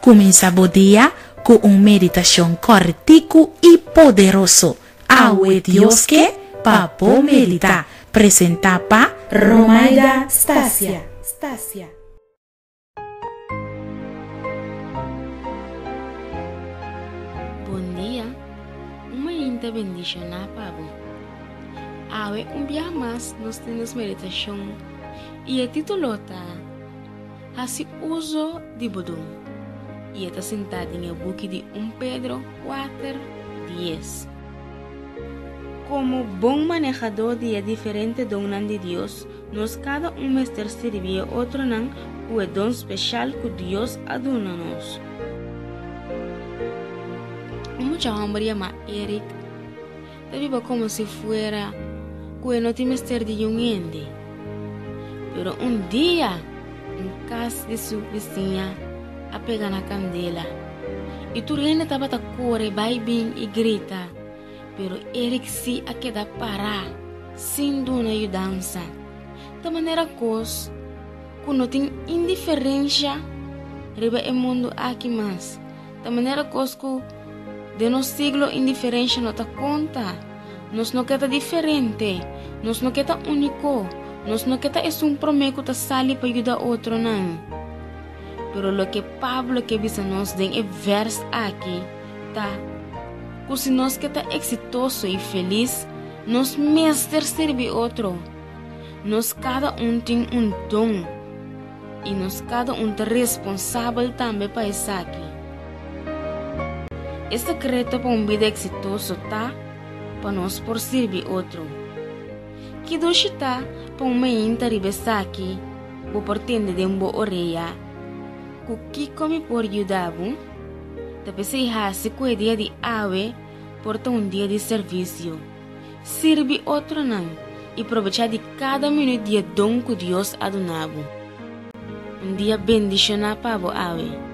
Kuminsá bo dia ku un meditashon kòrtiku i poderoso. Awe Dios ke pa bo meditá. Presentá pa Romaida Stasia. Bon dia, un mainta bendishoná pa bo. Awe un biaha mas nos tin nos meditashon i e título ta Hasi uso di bo don. I e ta sintá den e buki di 1 Pedro 4, 10. Komo bon manehadó di e diferente donnan di Dios, nos kada un mester sirbi e otronan ku e don speshal ku Dios a duna nos. Un mucha hòmber yamá Eric ta biba komo si fuera ku e no tin mester di yun hende. Pero un dia, un kas di su bisiña a pega na kandela, i tur hende tabata kore bai bin i grita, pero Eric sí a keda pará sin duna yudansa. Ta manera kos ku no tin indiferensha riba e mundu aki mas. Ta manera kos ku den nos siglo indiferensha no ta konta. Nos no ke ta diferente, nos no ke ta úniko, nos no ke ta esun promé ku ta sali pa yuda otronan. Pero loke Pablo ke bisa nos den e vèrs aki ta ku si nos ke ta eksitoso i felis, nos mester sirbi otro. Nos kada un tin un don. I nos kada un ta responsabel tambe pa esaki. E sekreto pa un bida eksitoso ta pa nos por sirbi otro. Ki dushi ta pa un mainta riba esaki bo por tende den bo orea, Ku kiko mi por yuda bo? Ta p'esei hasi ku e dia di awe por ta un dia di servisio. Sirbi otronan i probechá di kada minüt di e don ku Dios a duna bo. Un dia bendishoná pa bo awe.